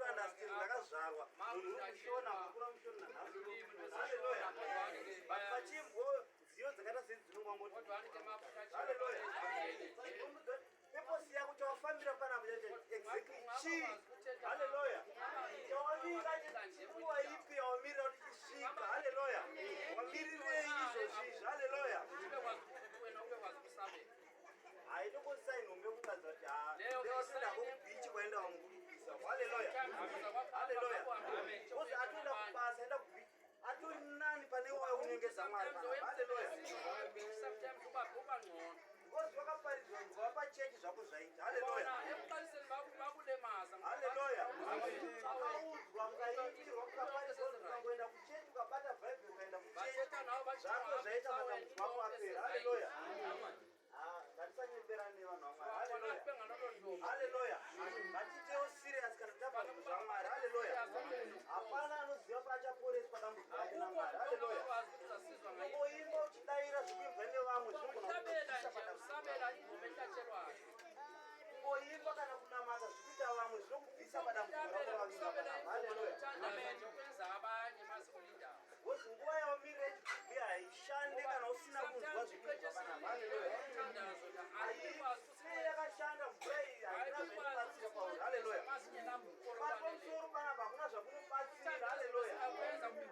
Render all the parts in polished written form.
Understand, ndakazvarwa munhu uri muShona, akakura muShona nanhasi. Haleluya. But pachimbo nziyo dzakaita sedzi dzinongwangoti. Haleluya. Purpose yako chawafambira panapa chacho exactly chii? Haleluya. Chawamirira nguva ipi yawamirira kuti chisvika? Haleluya. Wamirirei izvozvi izvi? Haleluya. Haitokosai nhombe kuratidza kuti ha ndewatoenda kubeach kwaenda vamwe kudukisa. Haleluya. Haleluya. Because atoenda kubasa, aenda kubeach, atori nani pane wayo unengeza Mwari panapa. Haleluya. Sometimes uba ngcono. Because wakaparidzwa nzwa pachechi, zvako zvaita. Haleluya. Bona ekuqaliseni bakulemaza. Haleluya. Wakaudzwa, mukaitirwa, mukaparidzwa, ukangoenda kuchechi, ukabata Bhaibheri, ukaenda kuchechi, zvako zvaita, matambudziko ako apera. Haleluya. Ah, ngatisanyemberane, vanhu vaMwari. Haleluya. Haleluya. Ngatiitewo serious kana tabva zvinhu zvaMwari. Haleluya. Hapana anoziva paachaporeswa dambudziko rake naMwari. Haleluya. Unongoimba uchidayira zvikuimbwa nevamwe zvinogona Uhlabela kukubvisa nje padambudziko. Usabela ingoma ehlatshelwayo. Kungoimba kana kunamata zvikuita vamwe zvinokubvisa padambudziko rako rawavinga Usabela panapa. ingoma Haleluya. nokuthandaza nje okwenza abanye masikulindawo. Because nguva yawamirira chigubhi haishande kana usina kunzwa zvikuitwa panapa. Haleluya. Umthandazo la ayikwazi. Sei yakashanda mvura iyi haina zvainobatsira pauri? Haleluya. Pamusoro panapa hakuna zvakunobatsira. Haleluya.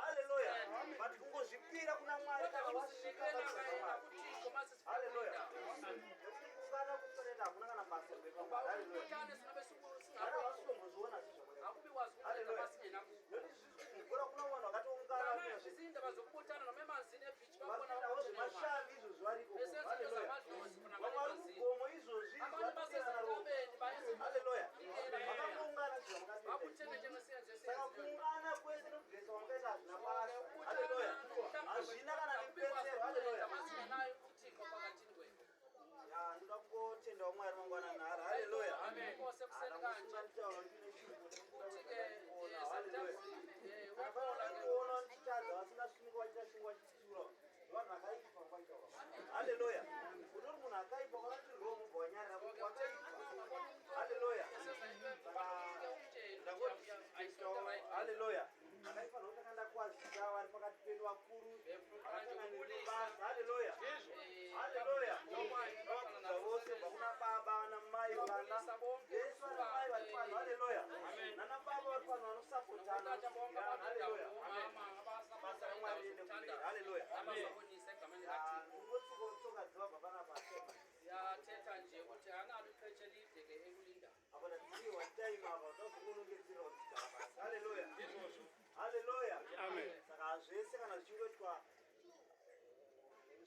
Haleluya. But kungozvipira kuna Mwari kana wasvika pazvamwari. Haleluya. Nekuti kungana kusoreta hakuna kana basa rwepamwari. Haleluya. Vana vasitombozviona zizvo. Haleluya. Nekuti mvura kuna vanhu vakatoungana. Izindaba zokubuthana noma emanzini ebeach babona. Vakuitawo zvemashavi izvozvi variko. Haleluya. Vamwe vari kugomo izvozvi. Abantu basezintabeni bayenza. Haleluya. Vakangoungana zvamakatoita. Saka kuungana kwese nokudhesa wamakaita hazvina basa. Haleluya. Hazvina kana nebetsero. Haleluya. Masingenayo uThixo phakathini kwethu. Ya, ndoda kungotendawo Mwari mangwanani aro. Haleluya. Inkosi ekuseni kanje. Nditaura ndine chirungu. Uthi-ke sometimes Hapana kuona ndichitadza vasingasviniki vachiita vachitsiura vanhu vakaipa kwaitaura. Haleluya. Unori munhu akaipa wakati romo ubva wanyarira kuti wakaipa. Haleluya. Ndangoti, haleluya, ndakaifanira kutanga ndakwazisa vari pakati pedu, vakuru vakatanganira basa. Haleluya. Haleluya. Vakudza vose kubva kuna baba namai, vana vese, vana mai vari pano. Haleluya. Nana baba vari pano vanosapotana, vanotsigirana. Haleluya. Basa raMwari riende kumberi. Haleluya. Abasabonise egameni likaThixo. Ndingotsika tsoka dzevabva panapa. Siyathetha nje ukuthi analo ixesha elide ke ekulindayo. Apa tadziwa time, apa tazongonongedzera kudzigara pasi. Haleluya. Haleluya. Saka zvese kana zvichingoitwa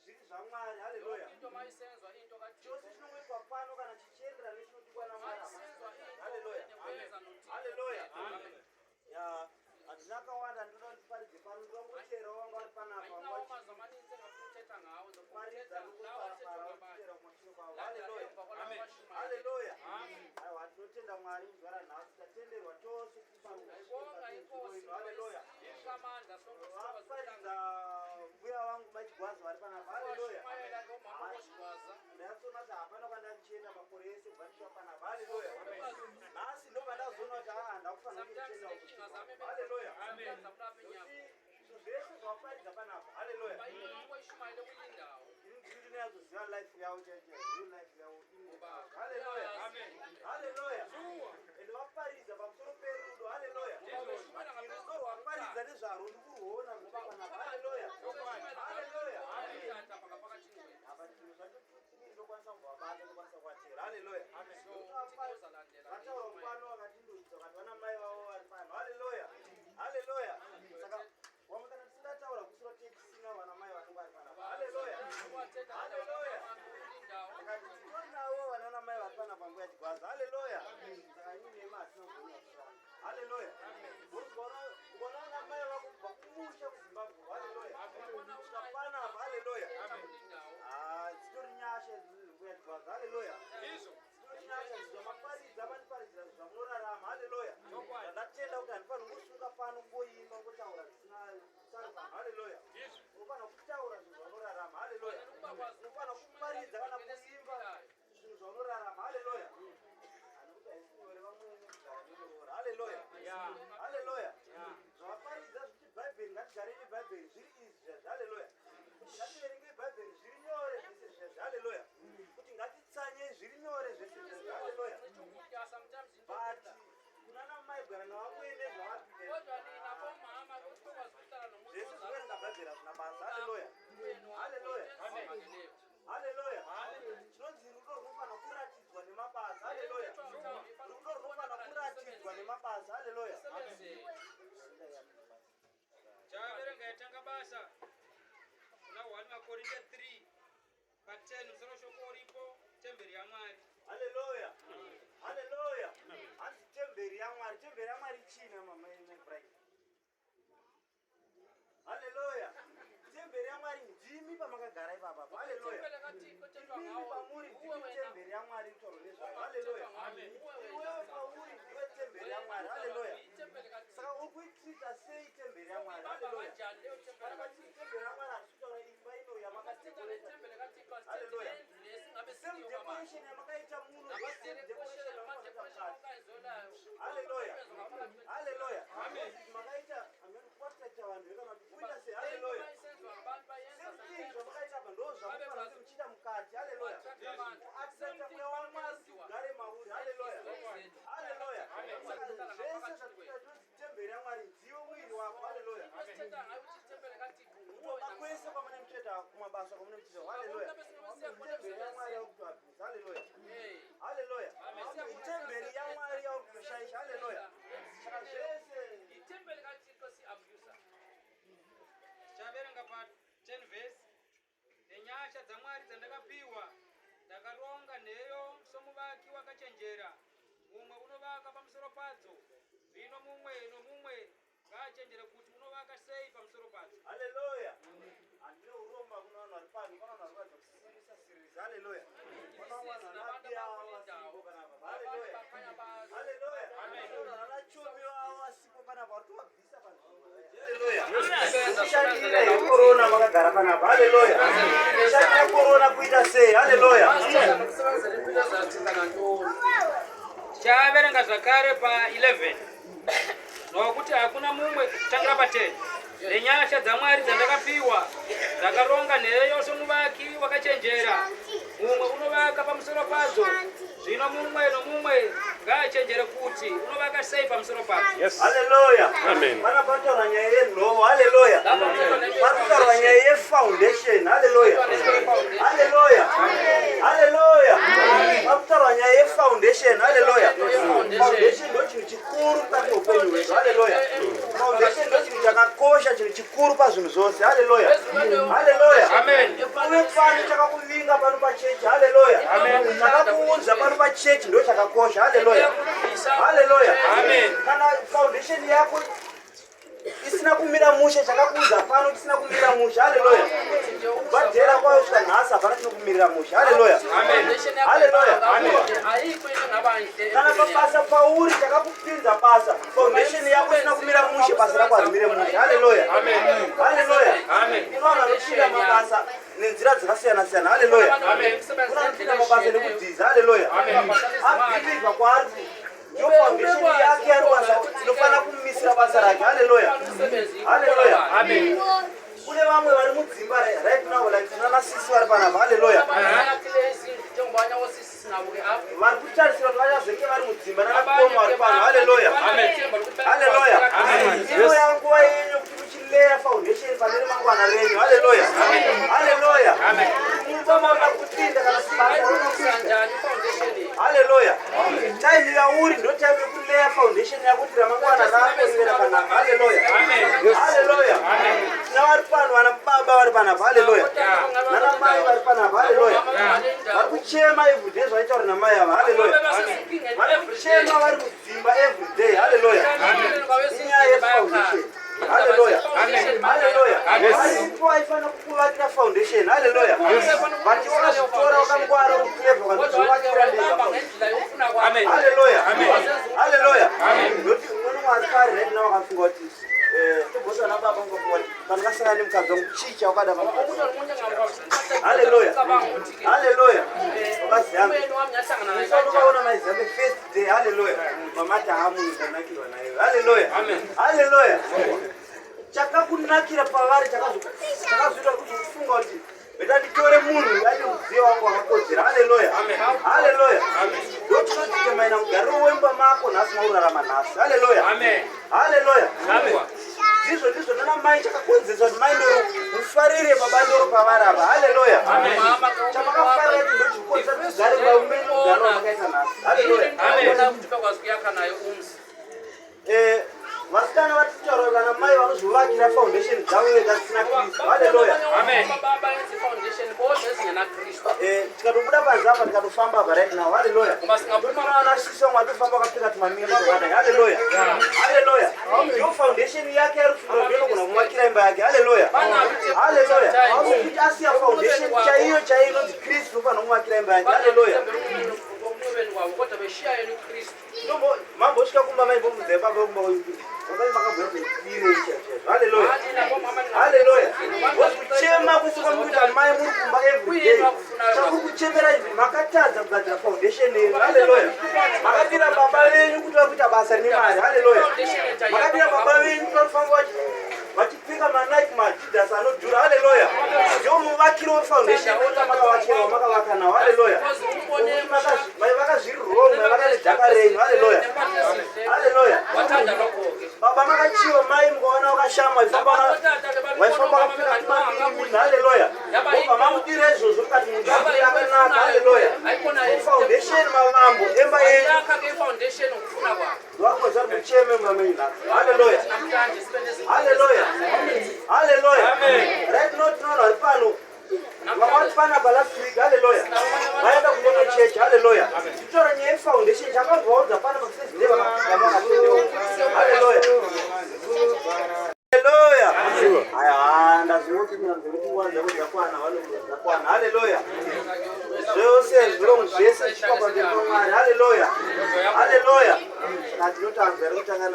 zviri zvaMwari. Haleluya. Into mayisenzwa into kaThixo. Chose chinongoitwa pano kana chichienderana nechinodiwa naMwari. Mayisenzwa into Haleluya. enekwenza noThixo. Haleluya. Ya, handina kawanda ndinoda kuti ndiparidze pano. Ndinongoterawo vanga vari panapa. Ayinawo amazwi amaninzi engafuna uthetha ngawo. Paridza Lawo athethwa nokuparapara ngabantu. vachitera kumashure kwavo. Landela Haleluya. emva kwalabo abashumayela. Haleluya. Aiwa, tinotenda Mwari muzuva ranhasi tatenderwa tose. Ayibonga inkosi. Haleluya. Isinika amandla sonke sikwazi. Vaparidza mbuya vangu Machigwazi vari panapa. Haleluya. Washumayela ngomama koShigwaza. Ndakatoona kuti hapana kwandandichienda makore ese kubva ndichiva panapa. Haleluya. Nhasi ndobva ndazoona kuti aa, ndakufanira Sometimes kuchienda. inkinga zami. Haleluya. Sometimes akulapha inyama. Nokuti zvinhu zvese zvavaparidza panapa, haleluya, Into yonke oyishumayele kulindawo. Ini ndiri ndinyazoziva life yavo chaicho, real life yavo. Haleluya. Haleluya. Ende vaparidza pamusoro perudo. Haleluya. Rudo rwaparidza nezvarwo ndikurwuona rudo panapa. Haleluya. Haleluya. Tata phakaphakathini kwethu. Apa zvinhu zvacho tutini ndokwanisa kuvabata, ndokwanisa kuvatera. Haleluya. Vataura pano vakatindoidza vakati vana mai vavo vari pano. Haleluya. Haleluya. Saka wamwe kana tisingataura kusura tisina vana mai vanenge vari panapa. Haleluya. Haleluya. Saka titori navo vana namai vari panapa, nguva yachigwaza. Haleluya. Saka ini nema hatina kuona kusvana. Haleluya. Ukaona vana mai vako kubva kumusha kuZimbabwe. Haleluya. Kugara navamwene Kodwa nina bomama ukuthi bekwazi ukuhlala nomuntu zvese ozalwa zvinoverenga Bhaibheri hazvina basa. Haleluya. umyeni wakho. Hallelujah. Amen. Haleluya. Chinonzi rudo runofanira kuratidzwa nemabasa. Haleluya. Rudo runofanira kuratidzwa nemabasa. Haleluya. Chaverenga yatanga basa kuna 1 Makorinte 3 pa10, musoro shoko uripo temberi yaMwari. Haleluya, haleluya. Hanzi temberi yaMwari. Temberi yaMwari china, mama Ibrahim? Haleluya. Temberi yaMwari ndimi pamakagara ipapa. Haleluya. Ithempeli kaThixo ethethwa Imimi ngawo pamuri nguwe ndimi wena. temberi yaMwari kutaurwa nezvayo. Haleluya. Nguwe wena. Iwewe pauri ndiwe temberi yaMwari. Haleluya. Ithempeli kaThixo. Saka uri kuitrita sei temberi yaMwari? Uyibamba Haleluya. kanjani leyo thempeli Kana kaThixo? vachiti temberi yaMwari, hatisi kutaura imba ino Sithetha yamakadekoreta. nethempeli kaThixo, asithethi Hallelujah. nendlu le singabe Same sikiyo kwamanje. decoration yamakaita muno, ndo same decoration Ama-decoration yamakaita mukati. onke ayenzolayo. Hallelujah. Ngaphakathi. Haleluya. Makaita amene kuattracta vanhu vekana kuti kuita sei. Haleluya. Isenziwa ngabantu bayenza. Same thing zvamakaita apa ndo zvamufanira kuti muchiita mukati. Haleluya. Kuattracta mweya waMwari kuti ugare mauri. Haleluya, haleluya. Saka zvese zvatikuita tinonzi temberi yaMwari ndiwe mwiri wako. Haleluya. Esithetha ngayo ukuthi ithempeli kaThixo nguwe Kutoba wena. kwese kwamune muchiita, kumabasa kwamune muchiita, haleluya, temberi yaMwari yakutoabhisa. Haleluya. Hey. Haleluya. Itemberi yaMwari yaukutoshaisha. Haleluya. Saka zvese Ithempeli kaThixo si-abuser. Tichaverenga pa10 vhesi. Nenyasha dzaMwari dzandakapiwa ndakaronga nheyo somuvaki wakachenjera, mumwe unovaka pamusoro padzo. Zvino mumwe nomumwe ngaachenjere kuti unovaka sei pamusoro padzo. Haleluya. Handine uromba kuna vanhu vari pano. Pana vanhu vari kuratidza kusirisa sirisa. Haleluya. Pana vamwe vanhu vanabiya vavo vasipo panapa. Haleluya, haleluya. Pana vanhu vanachomi vavo vasipo panapa, vari kutovabvisa panzvimbo. Haleluya. Kushandira yekorona makagara panapa. Haleluya. Kushandira korona kuita sei? Haleluya. Kusebenzela impilo zathina ngantoni? Tichaverenga zvakare pa11, nokuti hakuna mumwe, kutangira pa10. Nenyasha dzaMwari dzandakapiwa ndakaronga nheyo somuvaki wakachenjera, mumwe unovaka pamusoro padzo. Zvino mumwe nomumwe ngaachenjere kuti unovaka sei pamusoro padzo. Yes. Haleluya. Amen. Pana pataura nyaya yenhovo. Haleluya. Pari kutaurwa nyaya yefoundation. Haleluya, haleluya, haleluya. Pari kutaurwa nyaya yefoundation. Haleluya. Foundation ndo chinhu chikuru mukati meupenyu hwedu. Haleluya. Foundation ndo chinhu chakakosha, chinhu chikuru pazvinhu zvose. Haleluya, haleluya. Amen. Uve pano, chakakuvinga pano pachechi, haleluya, chakakuunza pano pachechi ndo chakakosha. Haleluya, haleluya. Amen. Kana foundation yako isina kumira mushe, chakakuunza pano chisina kumira mushe, haleluya, kubhadhera kwayo kusvika nhasi hapana chinokumirira mushe. Haleluya, haleluya. Ayikho into engaba yinhle Kana empilweni yakho. pabasa pauri, chakakupinza basa, foundation yako isina kumira mushe, basa rako harimire mushe. Haleluya, haleluya. Amen. Kune vanhu vanopinda mabasa nenzira dzakasiyana siyana. Haleluya. Kuna vanopinda mabasa nekudhiza. Haleluya. Abhilivha kwaari ndiyo foundation yake yari basa inofanira kumisira basa rake. Haleluya, haleluya. Amen. Kune vamwe vari mudzimba right now, like tinana sisi vari panapa. Haleluya. Vari kutarisira kuti vachazenge vari mudzimba nanakoma vari pano. Haleluya, haleluya. Ino yanguva yenyu kuti muchileya foundation pane remangwana renyu. Haleluya, haleluya. Mumba mama kupinda kana basa rinokuita. Haleluya. Time yauri ndo time yekuleya foundation yako kuti ramangwana rako rive rakanaka. Haleluya, haleluya. Tina vari pano, vana baba vari panapa. Haleluya. Nana mai vari panapa. Haleluya. Vari kuchema everyday, zvaitaura namai ava. Haleluya. Vari kuchema vari mudzimba everyday. Haleluya. Inyaya yefoundation. Haleluya, haleluya. Varipo aifanira kukuvakira foundation. Haleluya. But wakazvitora wakangwara, uclever, ukazvivakira ndega. Amen. Haleluya, haleluya. Noti umwe nomwe ari pari right now akafunga kuti togosana baba, ungafunga kuti pandakasangana nemukadzi wangu, chii chawakada pamukadzi? Haleluya, haleluya. Wakaziyambe ukaona maizambe first day. Haleluya. Mamati hamunhu ndanakirwa nayo. Haleluya, haleluya. Chakakunakira pavari chakazoita kuti ufunga kuti Rega nditore munhu ane mudziyo wangu wakakodzera. Haleluya. Haleluya. Ndochinodetermina mugariro wemba mako nhasi maurarama nhasi. Haleluya. Amen. Haleluya. Amen. Ndizvo ndizvo nana mai chakakonzeresa kuti mai ndoro mufarire baba ndoro pavari apa. Haleluya. Chamakafarira kuti ndochikonzera kuti mugare varume mugaro wamakaita nhasi. Haleluya. Amen. Kuti bakwazi kuyakha naye umzi. Vasikana vari kutaura vana mai vanozvivakira foundation dzavo vega dzisina Kristu. Haleluya. Amen. Baba yenze foundation kodwa ezingenakristu. Tikatobuda panze apa, tikatofamba apa right now, haleluya, Ngoba singaphuma totoona sisi vamwe vatofamba vakapfeka tumamiri twakadai. Haleluya, haleluya. Ndiyo foundation yake yari kufunga kuti inogona kumuvakira imba yake. Haleluya, haleluya. Kuti asiya foundation chaiyo chaiyo inonzi Kristu ufanira kumuvakira imba yake. Haleluya. Okunobeni kwabo kodwa beshiya yena uKristu. Mambosvika kumba, maimbobvunzai baba kumba kuti baba makabhuya kuti direi chaizvo. Haleluya, haleluya. Kuchema kwese kwamukuita mai muri kumba everyday, chamuri kuchemera izvi, makatadza kugadzira foundation yenyu. Haleluya. Makadira baba venyu kuti vari kuita basa rine mari. Haleluya. Makadira baba venyu kuti vari kufamba vachipfeka maNike, maAdidas anodhura. Haleluya. Ndiwo muvakiro wefoundation makavakira wamakavaka nawo. Haleluya. Mai vakazviri wrong, mai vakanedhaka renyu. Haleluya, haleluya. Wathanda lokho-ke. Baba makachiwa mai mukaona wakashama, waifamba wakapfeka tumamiri. Haleluya. Obva mamudira izvozvo mukati munhu akanaka. Haleluya. Foundation, mavambo emba yenyu. Yakha ke i-foundation ngokufuna kwakho. Wakoza mucheme mamenyu. Haleluya. Namhlanje sibe nezinto. Haleluya, haleluya. Right now tinoona vari pano vamwe panapa last week, haleluya, vaenda kunono church. Haleluya. Titora nyaya yefoundation chakabvaudza panapa kusezine vavakatendeuka. Haleluya, haleluya. Aya, ndazvinoti nguva dzako dzakwana, dzakwana. Haleluya. Zvose zvirong zvese zvichipa pamberi paMwari. Haleluya, haleluya. Saka tinotanzwa rekutanga.